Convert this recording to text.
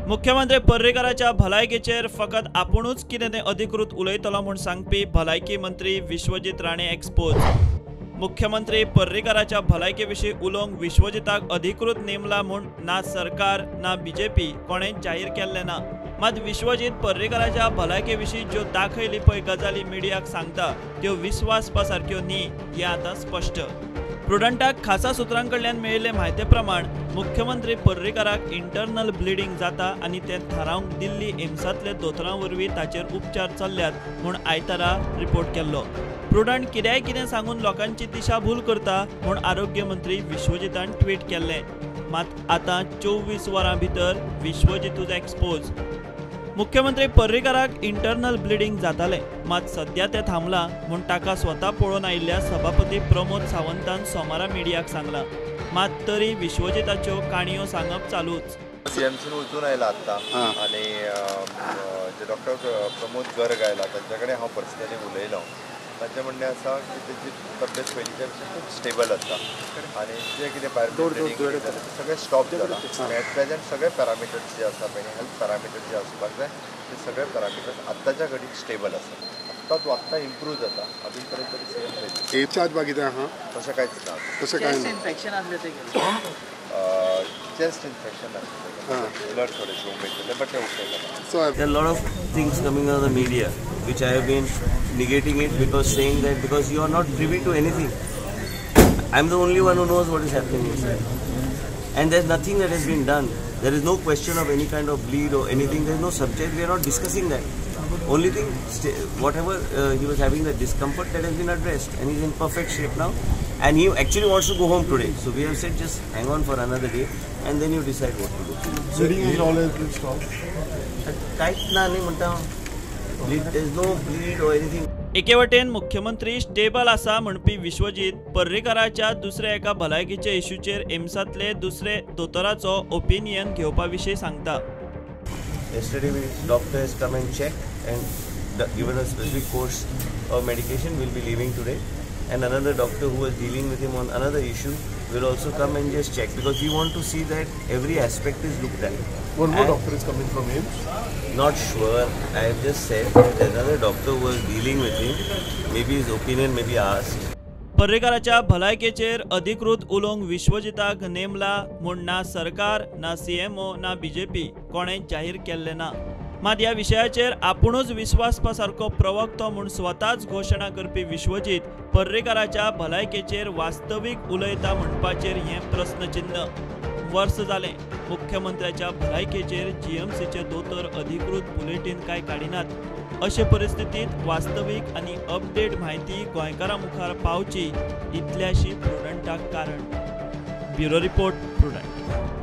मुख्यमंत्री पर्रीकाराच्या भलायकेचेर फकत आपुणूच कितें तें अधिकृत उलयतलो म्हूण सांगपी भलायकी मंत्री विश्वजीत राणे एक्सपोज. मुख्यमंत्री पर्रीकाराच्या भलायके विशीं उलोवंक विश्वजीताक अधिकृत नेमला म्हूण ना सरकार ना बीजेपी कोणें जाहीर केल्लें ना. मात विश्वजीत पर्रीकाराच्या भलायके विशीं ज्यो दाखयली पळय गजाली मिडियाक सांगता त्यो विस्वासपा सारक्यो न्ही हें आतां स्पश्ट. प्रुडंटाक खासा सुत्रां कडल्यान मेळिल्ले म्हायते प्रमाण मुख्यमंत्री पर्रीकाराक इंटरनल ब्लिडींग जाता आनी तें थारावंक दिल्ली एम्सांतले दोतोरां वरवीं ताचेर उपचार चल्ल्यात म्हूण आयतारा रिपोर्ट केल्लो. प्रुडंट कित्याय कितें सांगून लोकांची दिशाभूल करता म्हूण आरोग्य मंत्री विश्वजीतान ट्वीट केल्लें. मात आतां 24 वरां भितर विश्वजीतूच एक्सपोज. मुख्यमंत्री पर्रीकाराक इंटरनल ब्लिडींग जातालें, मात सद्या तें थांबलां म्हूण ताका स्वता पळोवन आयिल्ल्या सभापती प्रमोद सावंतान सोमारा मिडियाक सांगलां. मात तरी विश्वजीताच्यो काणयो सांगप चालूच. जीएमसीन वचून आयला आत्तां आनी जे डॉक्टर प्रमोद गर्ग आयला तांच्या कडेन हांव पर्सनली उलयलो. तांचें म्हणणें आसा की तेजी तब्येत पयलींच्या पेक्षा खूब स्टेबल आसा आनी जें कितें भायर ब्लिडींग जालें तें सगळें स्टॉप जालां आनी एट प्रेजेंट सगळे पॅरामिटर्स जे आसा पळय, हेल्थ पॅरामिटर्स जे आसपाक जाय ते सगळे पॅरामिटर्स आत्ताच्या घडीक स्टेबल आसा. आत्तां तो आत्तां इम्प्रूव जाता, अजून पर्यंत तरी सेम. एचार्ज बाकी आहा तशें कांयच ना, तशें कांय ना. इन्फेक्शन आसलें तें चेस्ट इन्फेक्शन आसलें, ब्लड थोडेशें उमेद बट ते ओके जाला. So there are a lot of things coming out of the media which I have been negating it because saying that because you are not privy to anything. I am the only one who knows what is happening inside. And there is nothing that has been done. There is no question of any kind of bleed or anything. There is no subject. We are not discussing that. Only thing, whatever he was having the discomfort, that has been addressed and he is in perfect shape now. And he actually wants to go home today. So we have said just hang on for another day and then you decide what to do. So bleeding is always been stopped. कांयच ना न्ही म्हणटा, there is no bleed or anything. एके वटेन मुख्यमंत्री stable आसा म्हणपी विश्वजीत पर्रीकाराच्या दुसऱ्या एका भलायकीच्या इश्यूचेर एम्सांतले दुसरे दोतोराचो ओपिनियन घेवपा विशीं सांगता. Yesterday we doctor has come and checked and given a specific course of medication. Will be leaving today, and another doctor who was dealing with him on another issue will also come and just check because we want to see that every aspect is looked at. One more doctor is coming from AIIMS? Not sure. I have just said that another doctor who was dealing with him, maybe his opinion may be asked. पर्रीकाराच्या भलायकेचेर अधिकृत उलोवंक विश्वजीताक नेमला म्हूण ना सरकार ना CMO ना BJP कोणें जाहीर केल्लें ना. मात ह्या विशयाचेर आपुणूच विस्वासपा सारको प्रवक्तो म्हूण स्वताच घोशणा करपी विश्वजीत पर्रीकाराच्या भलायकेचेर वास्तवीक उलयता म्हणपाचेर हें प्रस्नचिन्ह. वर्स जालें मुख्यमंत्र्याच्या भलायकेचेर जीएमसीचे दोतोर अधिकृत बुलेटीन कांय काडिनात. अशे परिस्थितींत वास्तवीक आनी अपडेट म्हायती गोंयकारां मुखार पावची इतल्याशी प्रुडंटाक कारण. Bureau report, Prudent.